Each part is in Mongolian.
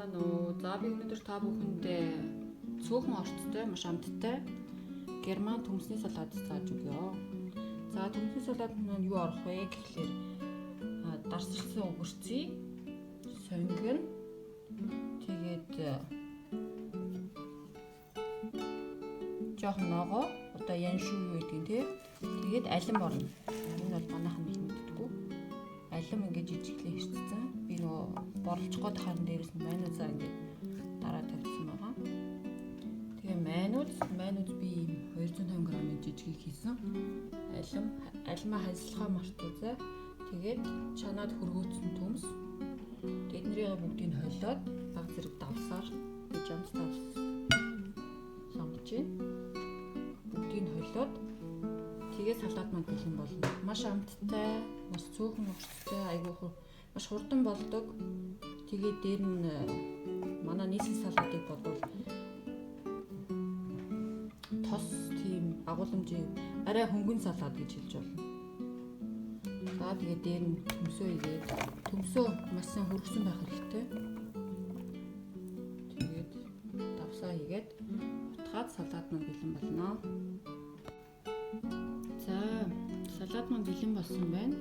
Байцгаана уу? За, би өнөөдөр та бүхэндээ цөөхөн орцтой, маш амттай герман төмсний салат зааж өгье. За, төмсний салатанд маань юу орох вэ гэхлээр дарсалсан огурцыг, сонгино. Тэгээд жоохон ногоо, одоо яншуу юу гэдгийг те. Тэгээд алим орно. Энэ бол манайхан их мэддэггүй. Алим ингээд жижиглээ хэрчсэн. Би нөгөө борлож гээд харан дээрээс нь майонезаа ингээд дараа тавьсан байгаа. Тэгээ майонез би ийм 250 г-ын жижигийг хийсэн. Алим, алимаа хальсалгаа мартуузай. Тэгээд чанаад хөргөөцсөн төмс. Тэднэрийг бүгдийг холиод баг зэрэг давсаар би жамс давс сонгож байна. Бүгдийг холиод тэгээ салат маань бэлэн болно. Маш амттай, маш цөөхөн орцтой, айгүй маш хурдан болдог. Тэгээд дээр нь манай нийслэл салатыг бодвол тос тийм агуулмжийн арай хөнгөн салат гэж хэлж болно. За, тэгээд дээр нь төмсөө игээд, төмсөө маш сайн хөргсөн байх хэрэгтэй. Тэгээд давсаа хийгээд утгаад салат маань бэлэн болно. За, салат маань бэлэн болсон байна.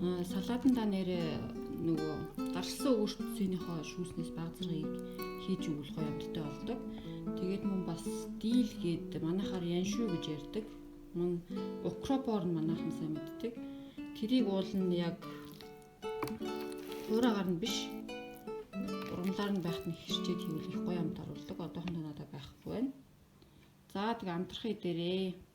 Салатандаа нэрээ нөгөө дарссан өгөрцийнхөө шүүснээс баг зэргийг хийж өгвөл гоё амттай болдог. Тэгээд мөн бас дийл гээд манайхаар яншуу гэж ярьдаг. Мөн укропоор нь манайхан сайн мэддэг. Тэрийг уул нь яг хуураагаар нь биш, ургамлаар нь байхад нь хэрчээд хийвэл их гоё амт оруулдаг. Одоохондоо надад байхгүй байна. За, тэгээ амтрахыг дээрээ.